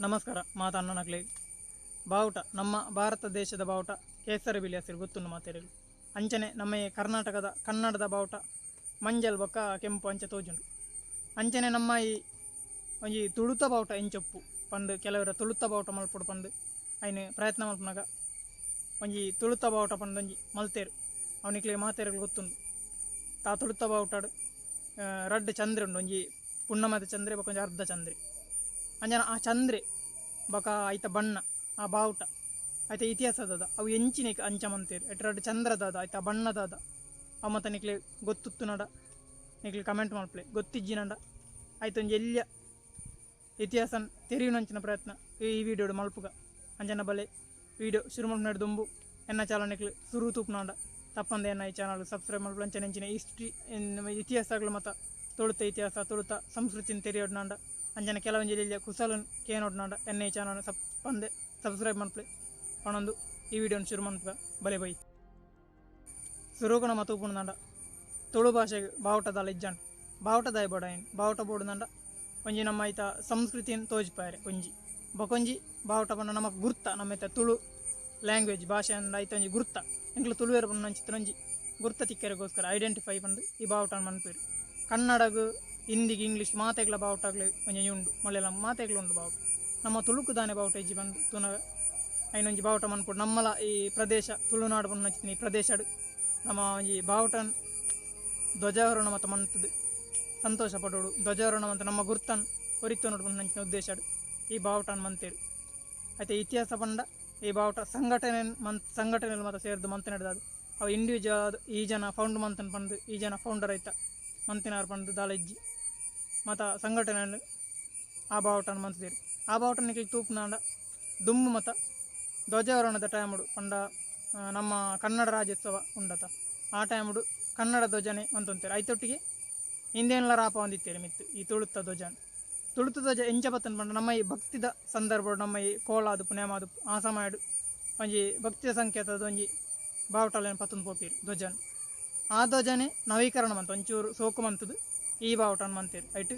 ನಮಸ್ಕಾರ ಮಾತ ಅಣ್ಣನಕ್ಲೆ. ಬಾವುಟ ನಮ್ಮ ಭಾರತ ದೇಶದ ಬಾವುಟ ಕೇಸರಿ ಬಿಳಿ ಹಸಿರು ಗೊತ್ತುಂಡು ಮಾತೆರೆಗ್. ಅಂಚನೆ ನಮ್ಮ ಈ ಕರ್ನಾಟಕದ ಕನ್ನಡದ ಬಾವುಟ ಮಂಜಲ್ ಬೊಕ್ಕ ಕೆಂಪು ಅಂಚ ತೋಜುಂಡು. ಅಂಚನೆ ನಮ್ಮ ಈ ಒಂಜಿ ತುಳುತ ಬಾವುಟ ಎಂಚೊಪ್ಪು ಪಂದ್ ಕೆಲವರ ತುಳುತ ಬಾವುಟ ಮಲ್ಪೊಡು ಪಂದ್ ಐನ್ ಪ್ರಯತ್ನ ಮಲ್ಪುನಗ ಒಂಜಿ ತುಳುತ ಬಾವುಟ ಪಂದ್ ಒಂಜಿ ಮಲ್ತೇರು. ಅವನಿಕ್ಲೆ ಮಾತೆರೆಗ್ ಗೊತ್ತುಂಡು. ತಾ ತುಳುತ ಬಾವುಟಡ್ ರಡ್ಡ್ ಚಂದ್ರೆ ಉಂಡು, ಒಂಜಿ ಪುಣ್ಣಮದ ಚಂದ್ರೆ ಬೊಕ್ಕ ಒಂಜಿ ಅರ್ಧ ಚಂದ್ರೆ. ಅಂಚನೆ ಆ ಚಂದ್ರೆ ಬೊಕ್ಕ ಐತ ಬಣ್ಣ ಆ ಬಾವುಟ ಐತ ಇತಿಹಾಸ ದಾದ ಅವು ಎಂಚಿನೈಕ್ ಅಂಚ ಮಂತೇರು ಎಟ್ ರಡ್ಡ್ ಚಂದ್ರ ದಾದ ಐತ ಬಣ್ಣ ದಾದ ಅವು ಮಾತ ನಿಕ್ಲೆ ಗೊತ್ತುತ್ತುನಡ ನಿಕ್ಲೆ ಕಮೆಂಟ್ ಮಲ್ಪಲೆ. ಗೊತ್ತಿಜ್ಜಿನಂಡ ಐತ ಒಂಜಿ ಎಲ್ಯ ಇತಿಹಾಸನ್ ತೆರಿಯುನಂಚಿನ ಪ್ರಯತ್ನ ಈ ವಿಡಿಯೋಡು ಮಲ್ಪುಗ. ಅಂಚನ ಬಲೆ ವಿಡಿಯೋ ಶುರು ಮಲ್ಪುನೆಡ್ ದುಂಬು ಎನ್ನ ಚಾನಲ್ ನಿಕ್ಲೆ ಸುರು ತೂಪುನಾಂಡ ತಪ್ಪಂದೆ ಎನ್ನ ಈ ಚಾನಲ್ ಸಬ್ಸ್ಕ್ರೈಬ್ ಮಲ್ಪುಲೆ. ಅಂಚನೆ ಅಂಚಿನ ಹಿಸ್ಟ್ರಿ ಇತಿಹಾಸಗಳು ಮಾತ ತುಳುತ ಇತಿಹಾಸ ತುಳುತ ಸಂಸ್ಕೃತಿನ ತೆರಿಯೊಡ್ನಾಂಡ ಅಂಚನೆ ಕೆಲವೊಂಜಿ ಎಲ್ಯ ಕುಸಲನ್ ಕೇನೊಡ್ನಾಂಡ ಎನ್ನ ಈ ಚಾನಲ್ ತಪ್ಪಂದೆ ಸಬ್ಸ್ಕ್ರೈಬ್ ಮಲ್ಪುಲೆ ಪನೊಂದು ಈ ವಿಡಿಯೋನ್ ಶುರು ಮನ್ಪುಗ. ಬಲೆ ಬೈ ಸುರುಕು ನಮ ತೂಪುನಂಡ ತುಳು ಭಾಷೆಗ್ ಬಾವುಟ ದಾಲ ಇಜ್ಜಾಂಡ್. ಬಾವುಟ ದಾಯ ಬೋಡಾಯಿನ್ ಬಾವುಟ ಬೋಡುನಂಡ ಒಂಜಿ ನಮ್ಮ ಐತ ಸಂಸ್ಕೃತಿನ್ ತೋಜಿಪಾಯರೆ ಒಂಜಿ ಬೊಕೊಂಜಿ ಬಾವುಟ ಪಂಡ ನಮಕ್ ಗುರ್ತ ನಮ್ಮ ಐತ ತುಳು ಲ್ಯಾಂಗ್ವೇಜ್ ಭಾಷೆ ಅಂಡ ಐತ ಒಂಜಿ ಗುರ್ತ ಎಂಕ್ಲು ತುಳುವೆರ್ ಪಂಡ ಒಂಜಿ ಗುರ್ತ ತಿಕ್ಕೆರೆಗೋಸ್ಕರ ಐಡೆಂಟಿಫೈ ಪಂದ್ ಈ ಬಾವುಟ ಮನ್ಪೆರ್. ಕನ್ನಡಗ್ ಹಿಂದಿಗ್ ಇಂಗ್ಲೀಷ್ ಮಾತೆಗ್ಲ ಬಾವುಟಗ್ಲ ಒಂಜಿ ಉಂಡು, ಮಲಯಾಳಂ ಮಾತೆಗ್ಲ ಉಂಡು ಬಾವುಟ. ನಮ್ಮ ತುಳುಕು ದಾನೆ ಬಾವುಟ ಇಜ್ಜಿ ಪಂದ್ ತೂನಗ ಐನೊಂಜಿ ಬಾವುಟ ಮನ್ಪೊಡು. ನಮ್ಮಲ ಈ ಪ್ರದೇಶ ತುಳುನಾಡು ಪಂಡ ಈ ಪ್ರದೇಶಡ್ ನಮ್ಮ ಒಂಜಿ ಬಾವುಟನ್ ಧ್ವಜಾರೋಹಣ ಮತ ಮಂತುದು ಸಂತೋಷ ಪಡೋಡು. ಧ್ವಜಾರೋಹಣ ಮಂತ ನಮ್ಮ ಗುರ್ತನ್ ಒರಿತೊನೊಡು ಪಂಡ ಉದ್ದೇಶಡ್ ಈ ಬಾವುಟನ್ ಮಂತೇರು. ಐತೆ ಇತಿಹಾಸ ಪಂಡ ಈ ಬಾವುಟ ಸಂಘಟನೆ ಸಂಘಟನೆ ಮಾತ ಸೇರ್ದು ಮಂತ್ ನಡೆದಾದು ಅವು ಇಂಡಿವಿಜುವಲ್ ಈ ಜನ ಫೌಂಡ್ ಮಂತನ್ ಪಂದ್ ಈ ಜನ ಫೌಂಡರ್ ಐತ ಮಂತಿನಾರ್ ಪಂದ್ ದಾಲ ಇಜ್ಜಿ ಮಾತ ಸಂಘಟನೆ ಆ ಬಾವುಟನ್ ಮಂತುದೇರು. ಆ ಬಾವುಟನ್ ನಿಕ್ಲೆ ತೂಪುನಾಂಡ ದುಂಬು ಮತ ಧ್ವಜಾರೋಹಣದ ಟೈಮುಡು ಪಂಡ ನಮ್ಮ ಕನ್ನಡ ರಾಜ್ಯೋತ್ಸವ ಉಂಡತ ಆ ಟೈಮುಡು ಕನ್ನಡ ಧ್ವಜನೆ ಮಂತೊಂತೇರು. ಐತೊಟ್ಟಿಗೆ ಹಿಂದೇನ್ಲ ರಾಪ ಒಂದಿತ್ತೇರು ಮಿತ್ತು ಈ ತುಳುತ ಧ್ವಜನ್. ತುಳುತ ಧ್ವಜ ಎಂಚ ಬತ್ತನ್ ಪಂಡ ನಮ್ಮ ಈ ಭಕ್ತಿದ ಸಂದರ್ಭ ನಮ್ಮ ಈ ಕೋಲಾದು ಪುಣ್ಯಮಾದು ಆ ಸಮಯಡು ಒಂಜಿ ಭಕ್ತಿಯ ಸಂಕೇತದ ಒಂಜಿ ಬಾವುಟಲೇನು ಪತ್ತೊಂದು ಪೋಪೀರು ಧ್ವಜನ್. ಆ ಧ್ವಜನೆ ನವೀಕರಣ ಮಂತು ಒಂಚೂರು ಸೋಕು ಮಂತುದು ಈ ಬಾವುಟನ್ ಮಂತೇರು. ಐಟ್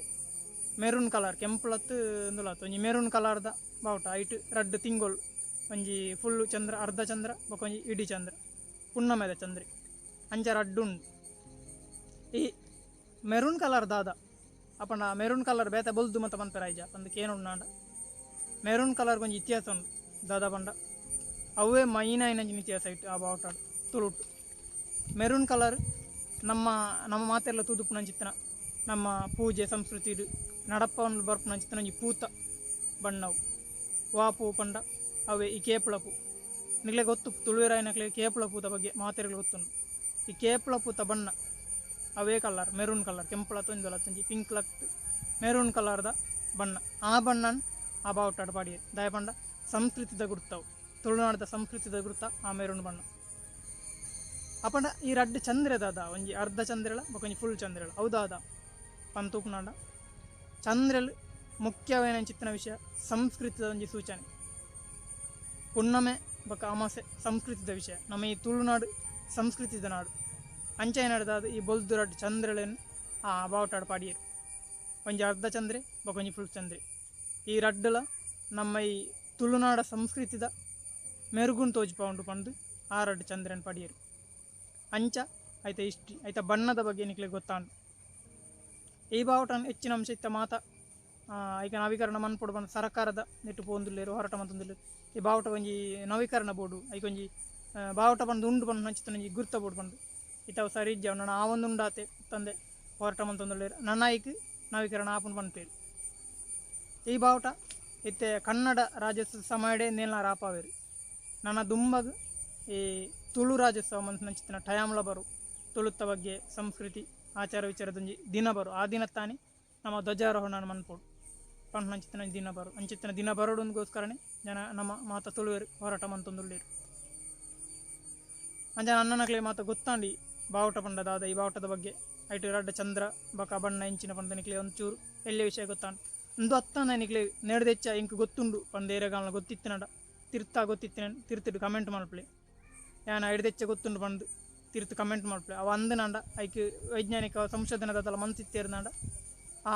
ಮೆರೂನ್ ಕಲರ್ ಕೆಂಪುಲತ್ತು ಇಂದುಲತ್ತು ಒಂಜಿ ಮೆರೂನ್ ಕಲರ್ದ ಬಾವುಟ. ಐಟ್ ರಡ್ಡ್ ತಿಂಗೊಲು ಒಂಜಿ ಫುಲ್ಲು ಚಂದ್ರ ಅರ್ಧ ಚಂದ್ರ ಬೊಕ ಒಂಜಿ ಇಡೀ ಚಂದ್ರ ಪುಣ್ಣಮೆದ ಚಂದ್ರೆ ಅಂಚ ರಡ್ಡ್ ಉಂಡು. ಈ ಮೆರೂನ್ ಕಲರ್ ದಾದ ಅಪಂಡ ಮೆರೂನ್ ಕಲರ್ ಬೇತೆ ಬೊಲ್ದು ಮತ ಪನ್ಪೆರ್ ಐಜ ಪಂದ್ ಕೇನೊಡು. ಮೆರೂನ್ ಕಲರ್ ಒಂಜಿ ಇತಿಹಾಸ ಉಂಡು ದಾದ ಪಂಡ ಅವೇ ಮೈನ್ ಆಯಿನಂಚಿನ ಇತಿಹಾಸ ಇಟ್ಟು ಆ ಬಾವುಟ ತುಳುಟು. ಮೆರೂನ್ ಕಲರ್ ನಮ್ಮ ನಮ್ಮ ಮಾತೆರ್ಲ ತೂದುಪ್ಪುನಂಚಿತ್ತಿನ ನಮ್ಮ ಪೂಜೆ ಸಂಸ್ಕೃತಿ ನಡಪವನ್ನು ಬರ್ಪುನಂಚಿತ್ತಿನ ಒಂಜಿ ಪೂತ ಬಣ್ಣವು. ವಾ ಪೂ ಪಂಡ ಅವೇ ಈ ಕೇಪುಳ ಪೂ. ನಿಕ್ಲೆ ಗೊತ್ತು ತುಳುವೆರಾಯಿನಕ್ಲೆ ಕೇಪುಳ ಪೂತ ಬಗ್ಗೆ ಮಾತೆರ್ಗ್ಲ ಗೊತ್ತುಂಡು. ಈ ಕೇಪುಳ ಪೂತ ಬಣ್ಣ ಅವೇ ಕಲರ್ ಮೆರೂನ್ ಕಲರ್ ಕೆಂಪುಲ ತೊಂಜಿ ಪಿಂಕ್ ಲತ್ ಮೆರೂನ್ ಕಲರ್ದ ಬಣ್ಣ. ಆ ಬಣ್ಣನ್ ಆ ಬಾವುಟಡ್ ಪಾಡಿಯೆರ್. ದಾಯೆ ಪಂಡ ಸಂಸ್ಕೃತಿದ ಗುರ್ತವು ತುಳುನಾಡದ ಸಂಸ್ಕೃತಿದ ಗುರ್ತ ಆ ಮೆರೂನ್ ಬಣ್ಣ. ಅಪಂಡ ಈ ರಡ್ಡ್ ಚಂದ್ರೆ ದಾದ ಒಂಜಿ ಅರ್ಧ ಚಂದ್ರಲ ಬೊಕ ಒಂಜಿ ಫುಲ್ ಚಂದ್ರಲ ಅವು ದಾದ ಪಂದ್ ತೂಪುನಾಂಡ ಚಂದ್ರಲ್ ಮುಖ್ಯವಾಯಿನಂಚಿತ್ತಿನ ವಿಷಯ ಸಂಸ್ಕೃತಿದ ಒಂಜಿ ಸೂಚನೆ. ಪುಣ್ಣಮೆ ಬೊಕ ಅಮಾಸೆ ಸಂಸ್ಕೃತಿದ ವಿಷಯ. ನಮ್ಮ ಈ ತುಳುನಾಡು ಸಂಸ್ಕೃತಿದ ನಾಡು. ಅಂಚೆ ನಡೆದಾದ ಈ ಬೊಲ್ದು ರಡ್ಡ್ ಚಂದ್ರಲೆನ್ ಆ ಬಾವುಟಡ್ ಪಾಡಿಯೆರ್. ಒಂಜಿ ಅರ್ಧ ಚಂದ್ರೆ ಬೊಕ ಒಂಜಿ ಫುಲ್ ಚಂದ್ರೆ. ಈ ರಡ್ಡಲ ನಮ್ಮ ಈ ತುಳುನಾಡ ಸಂಸ್ಕೃತಿದ ಮೆರುಗುನ್ ತೋಜಿಪಾವುಂಡು ಪಂದ್ ಆ ರಡ್ಡ್ ಚಂದ್ರನ್ ಪಾಡಿಯೆರ್. ಅಂಚ ಐತ ಹಿಸ್ಟ್ರಿ ಐತ ಬಣ್ಣದ ಬಗ್ಗೆ ನಿಕ್ಲೆ ಗೊತ್ತಾಂಡ್. ಈ ಬಾವುಟನ್ ಹೆಚ್ಚಿನ ಅಂಶ ಇತ್ತ ಮಾತ ಐಕ ನವೀಕರಣ ಮನ್ಪೊಡು ಪಂದ್ ಸರಕಾರದ ನೆಟ್ಟು ಪೋವೊಂದುಲ್ಲೆರ್ ಹೋರಾಟ ಮಂತೊಂದುಲ್ಲೆರ್. ಈ ಬಾವುಟ ಒಂಜಿ ನವೀಕರಣ ಬೋಡು ಐಕೊಂಜಿ ಬಾವುಟ ಪಂದ್ ಉಂಡು ಪಂದ್ ಅಂಚಿತ್ತಿನ ಒಂಜಿ ಗುರ್ತ ಬೋಡು ಪಂದ್ ಇತ್ತೆ ಅವು ಸರಿ ಇಜ್ಜಿ ಅವು ನನ ಆವೊಂದುಂಡಾತೆ ತಂದೆ ಹೋರಾಟ ಮಂತೊಂದುಲ್ಲೆರ್. ನನ ಐಕ್ ನವೀಕರಣ ಆಪುಂಡು ಪನ್ಪೆರ್. ಈ ಬಾವುಟ ಇತ್ತೆ ಕನ್ನಡ ರಾಜ್ಯೋತ್ಸವ ಸಮಯಡೇ ನೇಲ್ನ ರಾಪಾವೆರ್. ನನ ದುಂಬಗ್ ಈ ತುಳು ರಾಜ್ಯೋತ್ಸವ ಮಂತ್ನಂಚಿತ್ತಿನ ಟೈಮ್ಲ ಬರು ತುಳುತ್ತ ಬಗ್ಗೆ ಸಂಸ್ಕೃತಿ ಆಚಾರ ವಿಚಾರದೊಂಜಿ ದಿನ ಬರು. ಆ ದಿನ ತಾನೆ ನಮ್ಮ ಧ್ವಜಾರೋಹಣ ಮನ್ಪೊಡು ಪನ್ಪುನಂಚಿತ್ತಿನ ದಿನ ಬರು. ಅಂಚಿತ್ತಿನ ದಿನ ಬರೊಡುಂದುಗೋಸ್ಕರನೇ ಜನ ನಮ್ಮ ಮಾತ ತುಳುವೆರ್ ಹೋರಾಟ ಮಂತೊಂದುಲ್ಲೆರ್. ಅಂಚನೆ ಅಣ್ಣನಕ್ಲೆ ಮಾತ ಗೊತ್ತಾಂಡಿ ಬಾವುಟ ಪಂಡ ದಾದ ಈ ಬಾವುಟದ ಬಗ್ಗೆ ಐಟ್ ರಡ್ಡ್ ಚಂದ್ರ ಬೊಕ ಬಣ್ಣ ಇಂಚಿನ ಪಂದ್ ನಿಕ್ಲೆ ಒಂಚೂರು ಎಲ್ಯ ವಿಷಯ ಗೊತ್ತಾಂಡ್. ಉಂದು ಅತ್ತಂದೆ ನಿಕ್ಲೆ ನೆಡ್ದೆಚ್ಚ ಎಂಕ್ ಗೊತ್ತುಂಡು ಪಂದ್ ಏರೆಗಾಂಡ್ಲ ಗೊತ್ತಿತ್ತಿನಡ ತಿರ್ತ ಗೊತ್ತಿತ್ತಿನ ತಿರ್ತುಡು ಕಮೆಂಟ್ ಮಲ್ಪುಲೆ. ಯಾನ್ ಐಡ್ದೆಚ್ಚ ಗೊತ್ತುಂಡು ಪಂದ್ ತಿರ್ತು ಕಮೆಂಟ್ ಮಲ್ಪುಲೆ. ಅವು ಅಂದನಂಡ ಐಕ್ ವೈಜ್ಞಾನಿಕ ಸಂಶೋಧನೆ ದಾದಲ ಮಂತಿತ್ತೇರ್ನಾಂಡ ಆ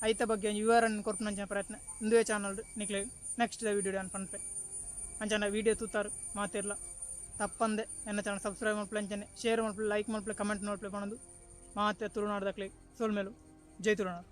ಐತ ಬಗ್ಗೆ ಒಂಜಿ ವಿವರಣೆ ಕೊರ್ಪುನಂಚಿನ ಪ್ರಯತ್ನ ಇಂದುವೆ ಚಾನಲ್ ನಿಕ್ಲೆ ನೆಕ್ಸ್ಟ್ ವಿಡಿಯೋ ಯಾನ್ ಪನ್ಪೆ. ಅಂಚನೆ ವಿಡಿಯೋ ತೂತಾರು ಮಾತೆರ್ಲ ತಪ್ಪಂದೆ ಎನ್ನ ಚಾನಲ್ ಸಬ್ಸ್ಕ್ರೈಬ್ ಮಲ್ಪುಲೆ, ಅಂಚನೆ ಶೇರ್ ಮಲ್ಪುಲೆ, ಲೈಕ್ ಮಲ್ಪುಲೆ, ಕಮೆಂಟ್ ಮಲ್ಪುಲೆ ಪನೊಂದು ಮಾತೆ ತುಳುನಾಡ್ದಕ್ಲೆ ಸೊಲ್ಮೆಲು. ಜೈ ತುಳುನಾಡು.